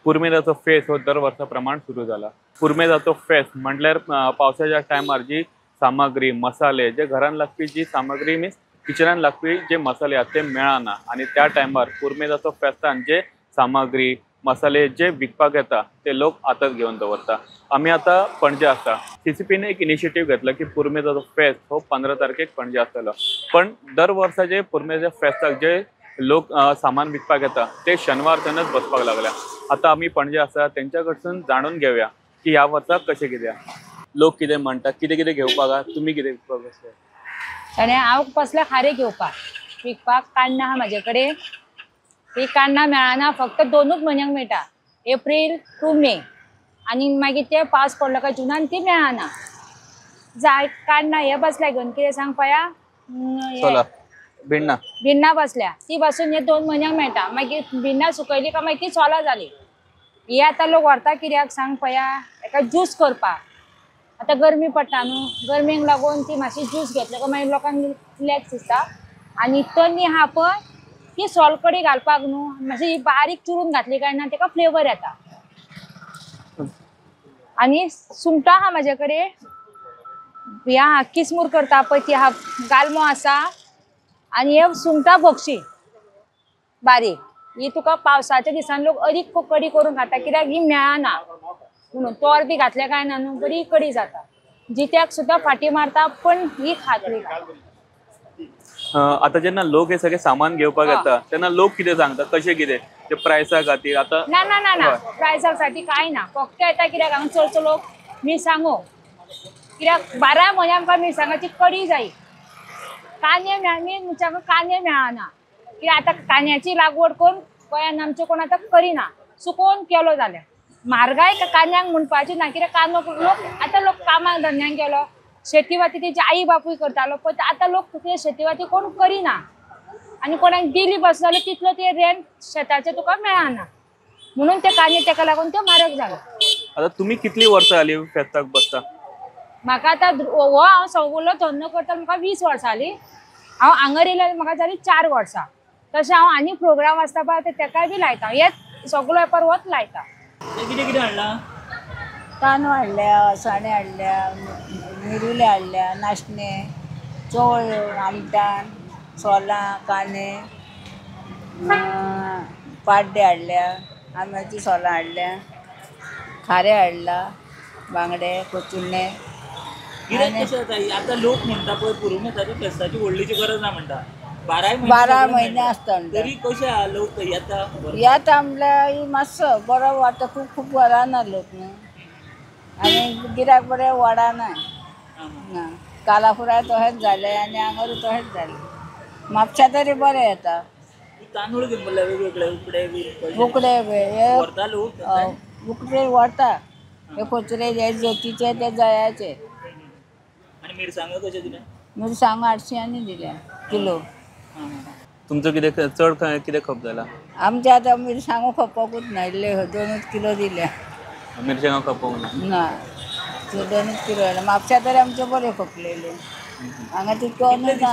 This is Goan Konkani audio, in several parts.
पुर्मेदाचो फेस्त हो दर वर्सा प्रमाण सुरू जाला. पुर्मेदाचो फेस्त म्हटल्यार पावसाच्या टायमार जी सामग्री, मसाले जे घरान लागपी जी सामग्री मीन्स किचनान लागपी जे मसाले आसा ते मेळना आनी त्या टायमार पुर्मेदाचो फेस्तान जे सामग्री मसाले जे विकपाक येता ते लोक आतांच घेवन दवरता. आमी आतां पणजे आसा. सीसीपीने एक इनिशिएटीव घेतला की पुर्मेदाचो फेस्त हो 15 तारखेक पणजे आसतलो. पण दर वर्सा जे पुर्मेदाच्या फेस्ताक जे लोक सामान विकपाक येता ते शेनवारच्यानच बसपाक लागल्या. आतां आमी पणजे आसा तेंच्या कडसून जाणून घेवया की ह्या वर्सा कशें कितें, लोक कितें म्हणटा, कितें कितें घेवपाक आहा, तुमी कितें विकपाक बसले. आनी हांव बसला खारें घेवपाक, विकपाक काण्णां आहा म्हाजे कडेन. ही काण्णां मेळना, फक्त 2 म्हयन्यांक मेळटा, एप्रील टू मे. आनी मागीर ते पावस पडलो काय जुनान ती मेळना. जाय काण्णां हे बसल्या घेवन कितें सांग पया, भिण्णां भिण्णां बसल्या, ती बसून हे 2 म्हयन्यांक मेळटा. मागीर भिण्णां सुकयली काय मागीर ती सोलां जाली. हे आतां लोक व्हरता कित्याक सांग पया, एका ज्यूस करपाक. आतां गरमी पडटा न्हू, गरमेक लागून ती मातशी ज्यूस घेतले काय मागीर लोकांक रिलॅक्स दिसता. आनी तन्नी आहा पळय ती सोल कडी घालपाक न्हू, मातशी बारीक चिरून घातली काय ना तेका फ्लेवर येता. आनी सुंगटां आहा म्हाजे कडेन, हे आहा किसमूर करता पळय ती आहा, गालमो आसा. आनी हे सुंगटां भोगशी बारीक, ही तुका पावसाच्या दिसान लोक अदीक कडी करून खाता कित्याक ही मेळना म्हणून. तोर बी घातले काय ना न्हू बरी कडी जाता. जित्याक सुद्दां फाटी मारता पण ही खातली. आता जेन्ना लोक हे सगळे सामान घेवपाक येता तेन्ना लोक कितें सांगता, कशें कितें ते प्रायसा खातीर? आतां ना ना ना ना, प्रायसा साठी कांय ना, फक्त येता कित्याक हांगा चडसो लोक मिरसांगो, कित्याक 12 म्हयने आमकां मिरसांगाची कडी जाय. कांदे मेन म्हणजे आमकां कांदे मेळना, कित्याक आतां कांद्याची लागवड करून गोंयान आमचे कोण आतां करिना, सुकोवन केलो जाल्यार म्हारगाय कांद्यांक म्हणपाची ना, कित्याक कांदो लोक आतां लोक कामाक धंद्यांक गेलो, शेतीवाती तेजी आई बापूय करतालो पळय, आतां लोक ते शेतीवाती कोण करिना. आनी कोणाक दिली बस जाल्यार तितलो ते रेंट शेताचें तुका मेळना, म्हणून ते कांदे तेका लागून ते म्हारग जाले. आतां तुमी कितली वर्सां जाली फेस्ताक बसता? म्हाका आतां हो हांव सगलो धंदो करता म्हाका 20 वर्सां जाली. हांव हांगा येयल्यार म्हाका जाली 4 वर्सां. तशें हांव आनी प्रोग्राम आसता पळय तेकाय बी लायता, हेच सगलो वेपार होच लायता. कितें कितें हाडलां? कांदो हाडल्या, अळसाणे हाडल्या, मिरुले हाडल्या, नाशणे, चवळ, आमटान, सोलां, कांदे, पाड्डे हाडल्या, आंब्याची सोलां हाडल्या, खारें हाडला, बांगडे, कोचुण्णे. कितें कशें जाता आतां लोक म्हणटा पळय पुरुमेंताच्या फेस्ताची व्हडलीची गरज ना म्हणटा, 12 म्हयने आसता म्हणटा, तरी कशें आहा लोक येता? येता म्हणल्यार मातसो बरो वाडटा, खूब खूब व्हरना लोक न्हू, आनी गिरायक बरें वाडना ना. कालापुराय तशेंच जालें आनी हांगारूय तशेंच जालें. म्हापशा तरी बरें येता. तांदूळ घेवन पडले वेगवेगळे, उकडे बी उकडे व्हरता लोक, उकडे व्हरता, हे कोचरे, हे ज्योतीचे, ते जयाचे. आनी मिरसांगो कशें दिल्या? मिरसांगो 800 दिल्या किलो. तुमचो कितें चड कितें खप जाला? आमचे आतां मिरसांगो खपाकूच ना, इल्ले 2 किलो दिल्या. मिरसांगो खपोवंक ना? ना, 2 किलो आयले. म्हापशा तरी आमचे बरे खपलेले, हांगा तितको ना.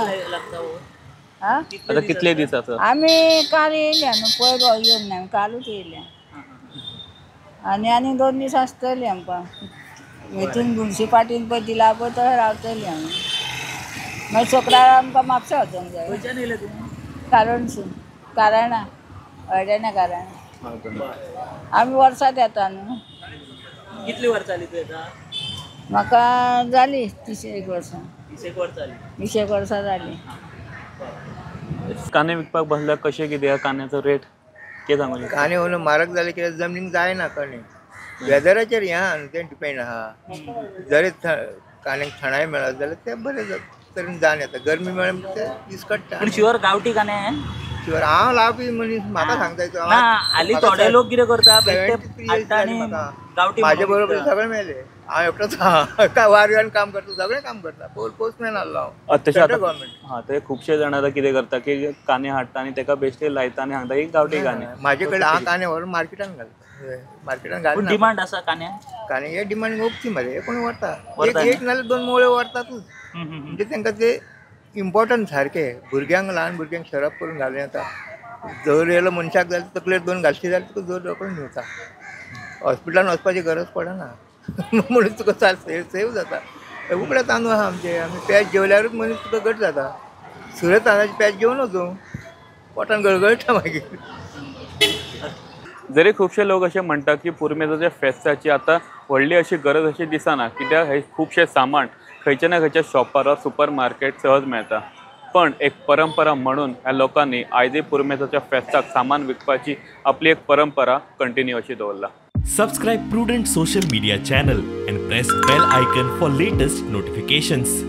आतां कितले दीस आसा? आमी काल येयल्या न्हू, पयर येवंक ना, कालूच येयल्या. आनी आनी 2 दीस आसतले आमकां. हेतून मुन्सिपाल्टीन पळय दिला पळय थंय रावतली आमी. मागीर शुक्रारा आमकां म्हापशा वचोंक जाय. खंयच्यान येयले तुमी? कारणसून, कारणा, हळदेना कारणा. आमी वर्सांत येता न्हू. कितली वर्सां जाली तूं येता? म्हाका जाली 30 वर्सां. 30 वर्सां जाली? 20 वर्सां जाली. कांदे विकपाक बसल्यार कशें कितें कांद्याचो रेट कितें सांगू शकता? कांदे म्हणून म्हारग जाले कित्याक जमनीक जायना कांदे, वेदराचेर हें आहा न्हू, तें डिपेंड आहा. जरी कांद्याक थंडाय मेळत जाल्यार तें बरें तरेन जावन येता, गरमी मेळ्ळी म्हणटा ते विस्कट्टा. पूण शुअर गांवठी कांदे? शुअर हांव लावपी मनीस, म्हाका सांगता. ना हालीं थोडे लोक कितें करता, गांवठी म्हाजे बरोबर सगळे मेले, हांव एकटोच आहा, वारयान काम करता, सगळें काम करता, पोस्टमॅन आहलो हांव. तशें गव्हर्मेंट. हां, ते खुबशे जाण आतां कितें करता की कांदे हाडटा आनी तेका बेश्टे लायता आनी सांगता की गांवठी कांदे. म्हाजे कडेन हांव कांदे व्हरून मार्केटान घालता, मार्केटान घालना. डिमांड आसा कांद्याक? कांदे हे डिमांड ओपची मरे, कोण व्हरता, एक नाल्यार 2 मोळे व्हरतातूच. म्हणजे तांकां ते इम्पॉर्टंट सारके, भुरग्यांक, ल्हान भुरग्यांक शरप करून घालूं येता. जोर येयलो मनशाक जाल्यार तकलेर 2 घालशी जाल्यार तुका जोर रोकडो न्हिवता. हॉस्पिटलान वचपाची गरज पडना म्हणून तुका सेव सेव जाता. उकडे तांदूळ आहा आमचे, आमी पेज जेवल्यारूच मनीस तुका घट जाता. सुरे तांदळाची पेज जेवन वचूं पोटान गळगळटा मागीर. जरी खुबशे लोक अशें म्हणटा की पुरुमेंताच्या फेस्ताची आतां व्हडली अशी गरज अशी दिसना, कित्याक हे खुबशें सामान खंयच्या ना खंयच्या शॉपार वा सुपर मार्केट सहज मेळटा. पण एक परंपरा म्हणून ह्या लोकांनी आयजय पुरुमेंताच्या फेस्ताक सामान विकपाची आपली एक परंपरा कंटिन्यू अशी दवरला. Subscribe Prudent social media channel and press bell icon for latest notifications.